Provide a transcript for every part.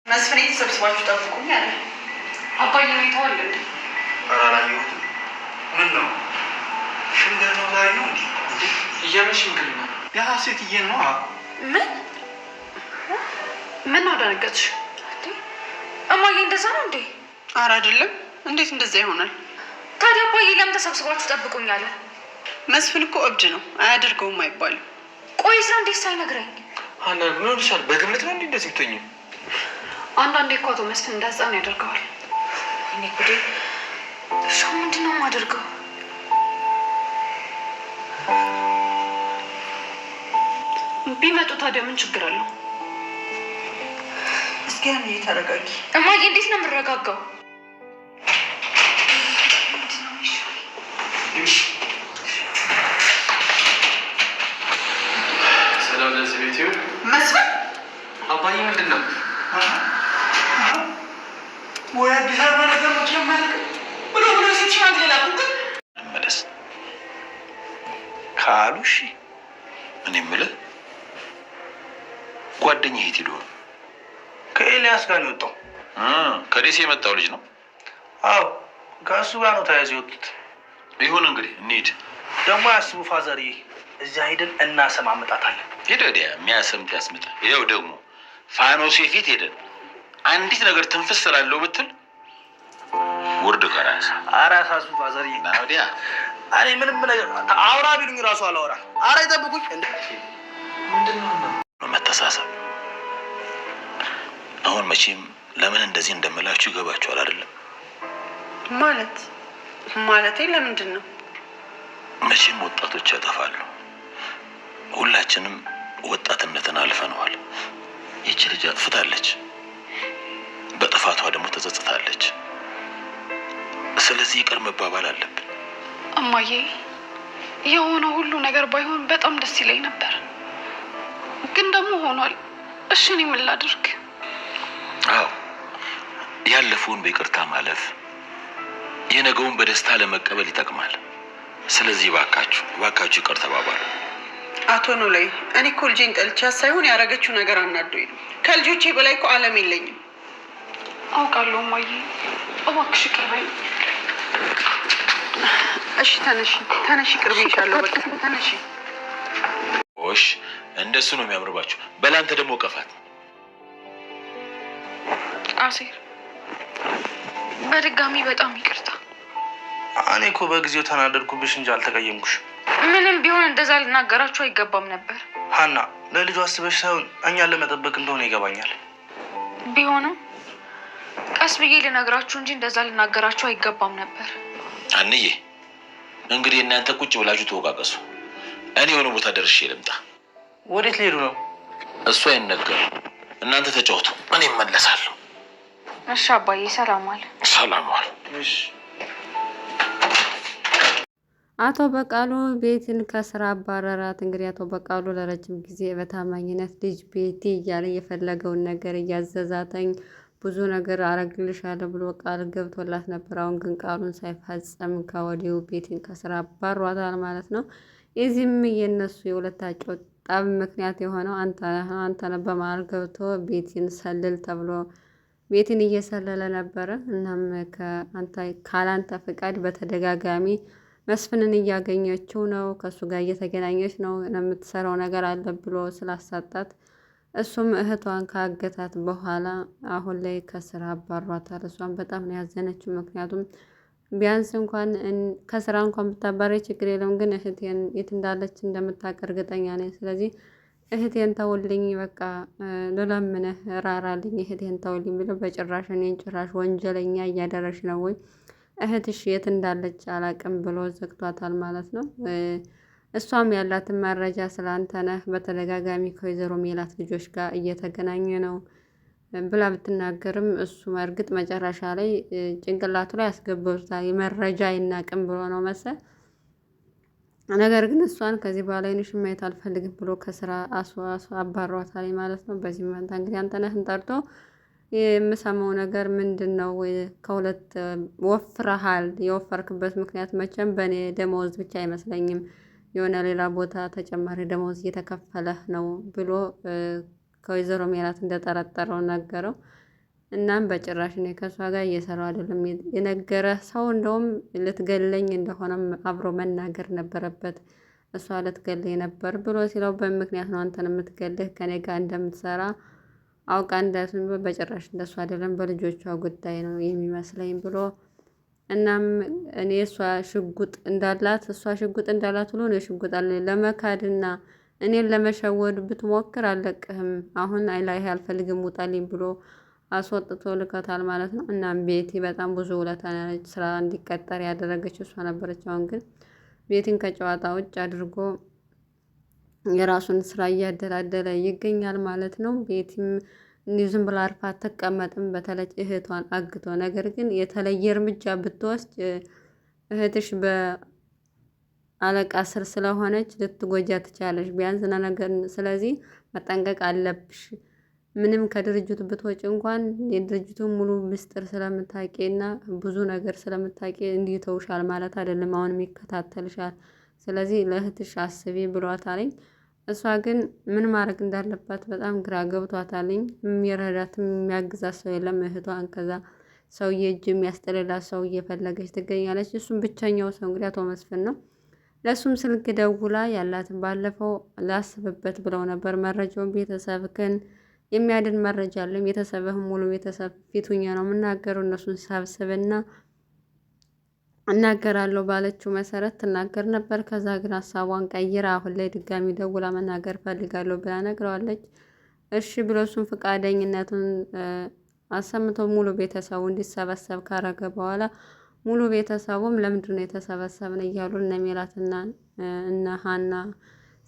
መስፍኔ ተሰብስባችሁ ጠብቁኝ አለ። አባዬ ነው የተዋል እንዴ? ኧረ አላየሁትም። ምን ነው ሽምግልናው ዛሬ ነው እንዴ? የምን ሽምግልና? የሀሴትዬን ነዋ። ምን ምን ነው ደነገጥሽ? እማዬ እንደዛ ነው እንዴ? ኧረ አይደለም። እንዴት እንደዛ ይሆናል? ታዲያ አባዬ ለምን ተሰብስባችሁ ጠብቁኝ አለ? መስፍን እኮ እብድ ነው፣ አያደርገውም አይባልም። ቆይ ስራ እንዴት ሳይነግረኝ? ሀና ምን ሆነሻል? በግምት ነው እንዴ እንደዚህ የምትሆኚው? አንዳንዴ እኮ አቶ መስፍን እንደ ህፃን ያደርገዋል። እኔ ጉዴ! እሺ ምንድን ነው የማደርገው? ቢመጡ ታዲያ ምን ችግር አለው? እስኪ ያን ተረጋጊ። እማዬ እንዴት ነው የምረጋጋው? ሰላም ለዚህ ቤት ይሁን። መስፍን አባዬ ምንድን ነው? ወይ አዲስ አበባ ነገር መቼም አያልቅም ብሎ ብሎ ሴት ሽማግሌ ላኩ። መለስ ካሉ እሺ እኔ የምልህ ጓደኛህ የት ሄዶ ነው? ከኤልያስ ጋር ነው የወጣው። ከደሴ የመጣው ልጅ ነው። አዎ ከእሱ ጋር ነው ተያይዘው የወጡት። ይሁን እንግዲህ እንሂድ። ደግሞ ያስቡ ፋዘርዬ፣ እዚያ ሄደን እናሰማምጣታለን። ሄደ ወዲያ የሚያሰምጥ ያስምጥ። ይኸው ደግሞ ፋኖሴ ፊት ሄደን አንዲት ነገር ትንፍስ ስላለው ብትል ውርድ ከራስ። ኧረ አሳስቡ ፋዘርዬ፣ ና ወዲያ። እኔ ምንም ነገር አውራ ቢሉኝ እራሱ አላወራ። ኧረ ይጠብቁኝ እንደ መተሳሰብ። አሁን መቼም ለምን እንደዚህ እንደምላችሁ ይገባችኋል አይደለም? ማለት ማለቴ ለምንድን ነው? መቼም ወጣቶች ያጠፋሉ። ሁላችንም ወጣትነትን አልፈነዋል። ይቺ ልጅ አጥፍታለች፣ በጥፋቷ ደግሞ ተጸጽታለች። ስለዚህ ይቅር መባባል አለብን። እማዬ የሆነ ሁሉ ነገር ባይሆን በጣም ደስ ይለኝ ነበር፣ ግን ደግሞ ሆኗል። እሺ እኔ ምን ላድርግ? አዎ ያለፈውን በይቅርታ ማለፍ የነገውን በደስታ ለመቀበል ይጠቅማል። ስለዚህ እባካችሁ እባካችሁ ይቅር ተባባሉ። አቶ ኖላዊ፣ እኔ እኮ ልጄን ጠልቻት ሳይሆን ያደረገችው ነገር አናዶኝ ነው። ከልጆቼ በላይ እኮ ዓለም የለኝም። አውቃለሁ እማዬ፣ እባክሽ ይቅር በይኝ። እሺ ተነሺ፣ ተነሺ፣ ይቅር ብዬሻለሁ። በቃ ተነሺ። ኦሽ እንደሱ ነው የሚያምርባችሁ። በላንተ ደግሞ ቀፋት። አሴር በድጋሚ በጣም ይቅርታ። እኔ እኮ በጊዜው ተናደድኩብሽ እንጂ አልተቀየምኩሽ። ምንም ቢሆን እንደዛ ልናገራችሁ አይገባም ነበር። ሀና ለልጁ አስበሽ ሳይሆን እኛን ለመጠበቅ እንደሆነ ይገባኛል። ቢሆንም ቀስ ብዬ ልነግራችሁ እንጂ እንደዛ ልናገራችሁ አይገባም ነበር። አንዬ እንግዲህ እናንተ ቁጭ ብላችሁ ተወቃቀሱ። እኔ የሆነ ቦታ ደርሼ ልምጣ። ወዴት ሊሄዱ ነው? እሱ አይነገርም። እናንተ ተጫወቱ፣ እኔ እመለሳለሁ። እሺ አባዬ፣ ሰላም ዋል። ሰላም ዋል። እሺ አቶ በቃሉ ቤትን ከስራ አባረራት። እንግዲህ አቶ በቃሉ ለረጅም ጊዜ በታማኝነት ልጅ ቤቲ እያለ የፈለገውን ነገር እያዘዛተኝ ብዙ ነገር አረግልሻለሁ ብሎ ቃል ገብቶላት ነበር። አሁን ግን ቃሉን ሳይፈጽም ከወዲሁ ቤቲን ከስራ አባሯታል ማለት ነው። የዚህም የእነሱ የሁለታቸው ጠብ ምክንያት የሆነው አንተነህ በመሃል ገብቶ ቤቲን ሰልል ተብሎ ቤቲን እየሰለለ ነበረ። እናም ካላንተ ፈቃድ በተደጋጋሚ መስፍንን እያገኘችው ነው፣ ከእሱ ጋር እየተገናኘች ነው፣ የምትሰራው ነገር አለ ብሎ ስላሳጣት እሱም እህቷን ካገታት በኋላ አሁን ላይ ከስራ አባሯታል። እሷን በጣም ነው ያዘነችው። ምክንያቱም ቢያንስ እንኳን ከስራ እንኳን ብታባሪ ችግር የለም፣ ግን እህቴን የት እንዳለች እንደምታውቅ እርግጠኛ ነኝ። ስለዚህ እህቴን ተውልኝ፣ በቃ ልለምንህ፣ ራራልኝ፣ እህቴን ተውልኝ ብለው በጭራሽ እኔን ጭራሽ ወንጀለኛ እያደረሽ ነው ወይ እህትሽ የት እንዳለች አላቅም ብሎ ዘግቷታል ማለት ነው። እሷም ያላትን መረጃ ስለ አንተነህ በተደጋጋሚ ከወይዘሮ ሜላት ልጆች ጋር እየተገናኘ ነው ብላ ብትናገርም እሱ እርግጥ መጨረሻ ላይ ጭንቅላቱ ላይ ያስገበሩታል መረጃ አይናቅም ብሎ ነው መሰል። ነገር ግን እሷን ከዚህ በኋላ ዓይንሽን ማየት አልፈልግም ብሎ ከስራ አባሯታል ማለት ነው። በዚህ መንታ እንግዲህ አንተነህን ጠርቶ የምሰማው ነገር ምንድን ነው? ከሁለት ወፍረሃል። የወፈርክበት ምክንያት መቼም በእኔ ደመወዝ ብቻ አይመስለኝም፣ የሆነ ሌላ ቦታ ተጨማሪ ደመወዝ እየተከፈለህ ነው ብሎ ከወይዘሮ ሜላት እንደጠረጠረው ነገረው። እናም በጭራሽ እኔ ከእሷ ጋር እየሰራሁ አይደለም የነገረ ሰው እንደውም ልትገለኝ እንደሆነም አብሮ መናገር ነበረበት። እሷ ልትገልህ ነበር ብሎ ሲለው በምክንያት ነው አንተን የምትገልህ ከኔ ጋር እንደምትሰራ አውቃ እንዳትሆን በጭራሽ እንደሱ አይደለም በልጆቿ ጉዳይ ነው የሚመስለኝ ብሎ እናም እኔ እሷ ሽጉጥ እንዳላት እሷ ሽጉጥ እንዳላት ብሎ እኔ ሽጉጥ አለ ለመካድና እኔን ለመሸወድ ብትሞክር አለቅህም፣ አሁን ላይ አልፈልግም ውጣልኝ ብሎ አስወጥቶ ልከታል ማለት ነው። እናም ቤቲ በጣም ብዙ ውለታ ስራ እንዲቀጠር ያደረገችው እሷ ነበረች። አሁን ግን ቤቲን ከጨዋታ ውጭ አድርጎ የራሱን ስራ እያደላደለ ይገኛል ማለት ነው። ቤቲም እንዲሁ ዝም ብላ አርፋ አትቀመጥም። በተለይ እህቷን አግቶ ነገር ግን የተለየ እርምጃ ብትወስድ እህትሽ በአለቃ ስር ስለሆነች ልትጎጃ ትቻለሽ ቢያንስ ነገር ስለዚህ መጠንቀቅ አለብሽ። ምንም ከድርጅቱ ብትወጪ እንኳን የድርጅቱ ሙሉ ምስጢር ስለምታውቂ እና ብዙ ነገር ስለምታውቂ እንዲህ ተውሻል ማለት አይደለም። አሁንም ይከታተልሻል። ስለዚህ ለእህትሽ አስቢ ብሏታለኝ። እሷ ግን ምን ማድረግ እንዳለባት በጣም ግራ ገብቷታልኝ። የሚረዳት የሚያግዛት ሰው የለም። እህቷን ከዛ ሰውዬ እጅ የሚያስጥልላት ሰው እየፈለገች ትገኛለች። እሱም ብቸኛው ሰው እንግዲህ አቶ መስፍን ነው። ለእሱም ስልክ ደውላ ያላትን ባለፈው ላስብበት ብለው ነበር መረጃውን ቤተሰብክን የሚያድን መረጃ አለኝ። ቤተሰብህም ሙሉ ቤተሰብ ፊቱኛ ነው የምናገረው እነሱን ሰብስብና እናገራለሁ ባለችው መሰረት ትናገር ነበር። ከዛ ግን ሀሳቧን ቀይራ አሁን ላይ ድጋሚ ደውላ መናገር ፈልጋለሁ ብላ ነግረዋለች። እሺ ብሎ እሱም ፈቃደኝነቱን አሰምቶ ሙሉ ቤተሰቡ እንዲሰበሰብ ካረገ በኋላ ሙሉ ቤተሰቡም ለምንድን ነው የተሰበሰብን እያሉ እነ ሜላትና እነ ሀና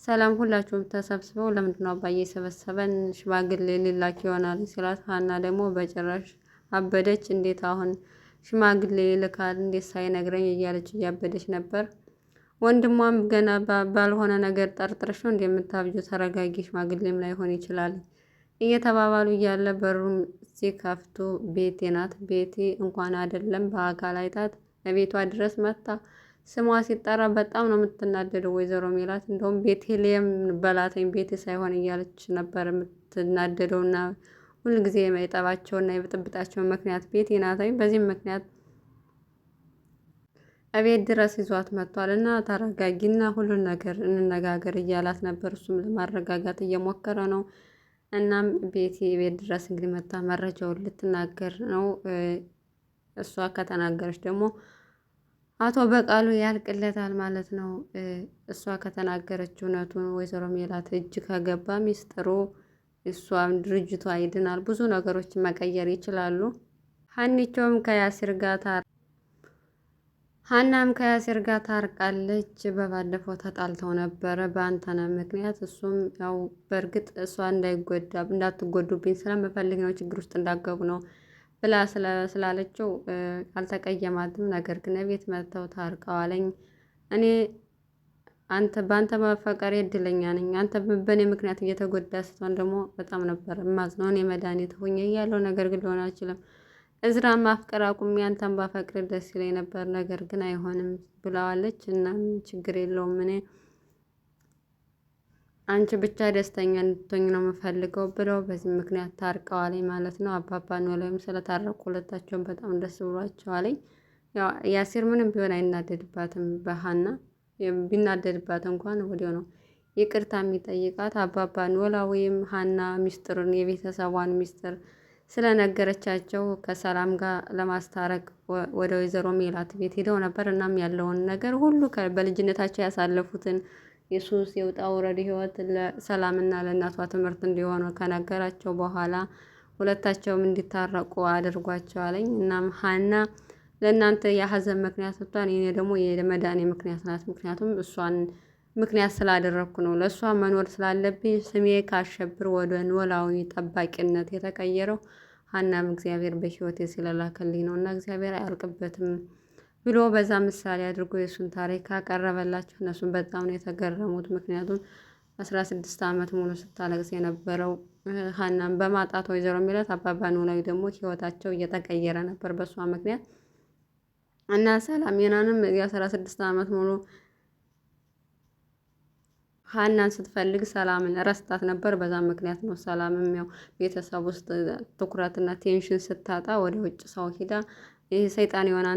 ሰላም ሁላችሁም ተሰብስበው ለምንድን ነው አባዬ የሰበሰበን ሽማግሌ ሊላክ ይሆናል ሲላት፣ ሀና ደግሞ በጭራሽ አበደች። እንዴት አሁን ሽማግሌ ይልካል እንዴት ሳይነግረኝ እያለች እያበደች ነበር። ወንድሟም ገና ባልሆነ ነገር ጠርጥረሽ ነው እንደምታብጁ፣ ተረጋጊ፣ ሽማግሌም ላይሆን ይችላል እየተባባሉ እያለ በሩም ሲከፍቱ ቤቴ ናት። ቤቴ እንኳን አይደለም በአካል አይታት ለቤቷ ድረስ መታ ስሟ ሲጠራ በጣም ነው የምትናደደው ወይዘሮ ሜላት። እንደውም ቤቴልሔም በላተኝ ቤቴ ሳይሆን እያለች ነበር የምትናደደውና ሁልጊዜ የጠባቸውና የብጥብጣቸው ምክንያት ቤቴ ናተኝ። በዚህም ምክንያት እቤት ድረስ ይዟት መጥቷል እና ተረጋጊና ሁሉን ነገር እንነጋገር እያላት ነበር። እሱም ለማረጋጋት እየሞከረ ነው። እናም ቤቴ ቤት ድረስ እንግዲህ መታ መረጃውን ልትናገር ነው። እሷ ከተናገረች ደግሞ አቶ በቃሉ ያልቅለታል ማለት ነው። እሷ ከተናገረች እውነቱን ወይዘሮ ሜላት እጅ ከገባ ሚስጥሩ እሷም ድርጅቷ ይድናል። ብዙ ነገሮችን መቀየር ይችላሉ። ሀኒቾም ከያሲር ጋር ሀናም ከያሲር ጋር ታርቃለች። በባለፈው ተጣልተው ነበረ በአንተነህ ምክንያት። እሱም ያው በእርግጥ እሷ እንዳይጎዳ እንዳትጎዱብኝ ስለምፈልግ ነው ችግር ውስጥ እንዳገቡ ነው ብላ ስላለችው አልተቀየማትም። ነገር ግን ቤት መጥተው ታርቀዋለኝ። እኔ አንተ በአንተ መፈቀሬ እድለኛ ነኝ። አንተ በእኔ ምክንያት እየተጎዳ ስትሆን ደግሞ በጣም ነበር የማዝነው። እኔ መድኃኒት ሁኜ እያለሁ ነገር ግን ሊሆን አልችልም። እዝራ ማፍቀር አቁሜ አንተን ባፈቅር ደስ ይለኝ ነበር፣ ነገር ግን አይሆንም ብለዋለች። እናም ችግር የለውም እኔ አንቺ ብቻ ደስተኛ እንድትሆኝ ነው የምፈልገው ብለው በዚህ ምክንያት ታርቀዋል ማለት ነው። አባባ ኖላዊም ስለታረቁ ሁለታቸውን በጣም ደስ ብሏቸዋል። ያው ያሲር ምንም ቢሆን አይናደድባትም። በሀና ቢናደድባት እንኳን ወዲያው ነው ይቅርታ የሚጠይቃት። አባባ ኖላዊም ሀና ሚስጥሩን የቤተሰቧን ሚስጥር ስለነገረቻቸው ከሰላም ጋር ለማስታረቅ ወደ ወይዘሮ ሜላት ቤት ሄደው ነበር። እናም ያለውን ነገር ሁሉ በልጅነታቸው ያሳለፉትን የሱስ የውጣ ውረድ ህይወት ለሰላምና ለእናቷ ትምህርት እንዲሆኑ ከነገራቸው በኋላ ሁለታቸውም እንዲታረቁ አድርጓቸዋለኝ። እናም ሀና ለእናንተ የሀዘን ምክንያት ብትሆን የኔ ደግሞ የመዳኔ ምክንያት ናት። ምክንያቱም እሷን ምክንያት ስላደረግኩ ነው። ለእሷ መኖር ስላለብኝ ስሜ ካሸብር ወደ ኖላዊ ጠባቂነት የተቀየረው ሀናም እግዚአብሔር በህይወቴ ስለላከልኝ ነው እና እግዚአብሔር አያልቅበትም ብሎ በዛ ምሳሌ አድርጎ የእሱን ታሪክ ካቀረበላቸው እነሱን በጣም ነው የተገረሙት። ምክንያቱም 16 ዓመት ሙሉ ስታለቅስ የነበረው ሀናን በማጣት ወይዘሮ ሜላት አባባ ኖላዊ ደግሞ ህይወታቸው እየተቀየረ ነበር በእሷ ምክንያት እና ሰላም የናንም የ16 ዓመት ሙሉ ሀናን ስትፈልግ ሰላምን ረስታት ነበር። በዛ ምክንያት ነው ሰላምም ያው ቤተሰብ ውስጥ ትኩረትና attention ስታጣ ወደ ውጭ ሰው ሂዳ ይህ ሰይጣን የሆነ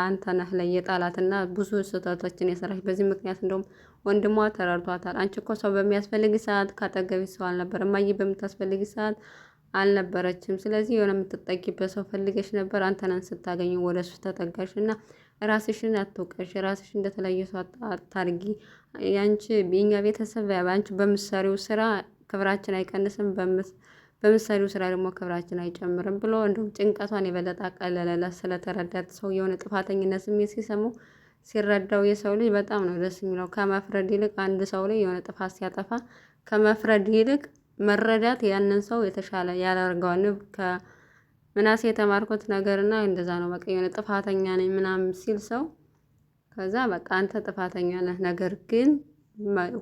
አንተ ነህ ላይ የጣላትና ብዙ ስህተቶችን የሰራች በዚህ ምክንያት እንደውም ወንድሟ ተረድቷታል። አንቺ እኮ ሰው በሚያስፈልግ ሰዓት ካጠገቢ ሰው አልነበር፣ እማዬ በምታስፈልግ ሰዓት አልነበረችም። ስለዚህ የሆነ የምትጠጊበት ሰው ፈልገሽ ነበር። አንተነን ስታገኙ ወደ እሱ ተጠጋሽ እና ራስሽን አትውቀሽ፣ ራስሽ እንደተለየ ሰው አታርጊ። ያንቺ የኛ ቤተሰብ አንቺ በምትሰሪው ስራ ክብራችን አይቀንስም፣ በምትሰሪው ስራ ደግሞ ክብራችን አይጨምርም ብሎ እንደውም ጭንቀቷን የበለጠ አቀለለላት። ስለተረዳት ሰው የሆነ ጥፋተኝነት ስሜት ሲሰማው ሲረዳው የሰው ልጅ በጣም ነው ደስ የሚለው። ከመፍረድ ይልቅ አንድ ሰው ላይ የሆነ ጥፋት ሲያጠፋ ከመፍረድ ይልቅ መረዳት ያንን ሰው የተሻለ ያደርገዋል። ከምናሴ የተማርኩት ነገርና እንደዛ ነው። በቃ የሆነ ጥፋተኛ ነኝ ምናምን ሲል ሰው ከዛ በቃ አንተ ጥፋተኛ ነህ፣ ነገር ግን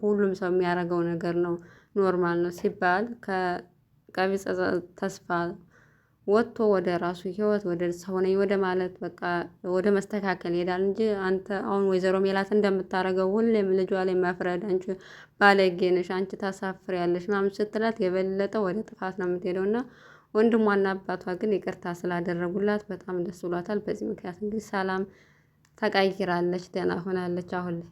ሁሉም ሰው የሚያደርገው ነገር ነው normal ነው ሲባል ከቀቢጸ ተስፋ ወጥቶ ወደ ራሱ ህይወት ወደ ሰው ነኝ ወደ ማለት በቃ ወደ መስተካከል ይሄዳል እንጂ አንተ አሁን ወይዘሮ ሜላት እንደምታደርገው ሁሌም ልጇ ላይ መፍረድ፣ አንቺ ባለጌ ነሽ፣ አንቺ ታሳፍሪያለሽ ምናምን ስትላት የበለጠ ወደ ጥፋት ነው የምትሄደው። እና ወንድሟና አባቷ ግን ይቅርታ ስላደረጉላት በጣም ደስ ብሏታል። በዚህ ምክንያት እንግዲህ ሰላም ተቀይራለች፣ ደህና ሆናለች አሁን ላይ።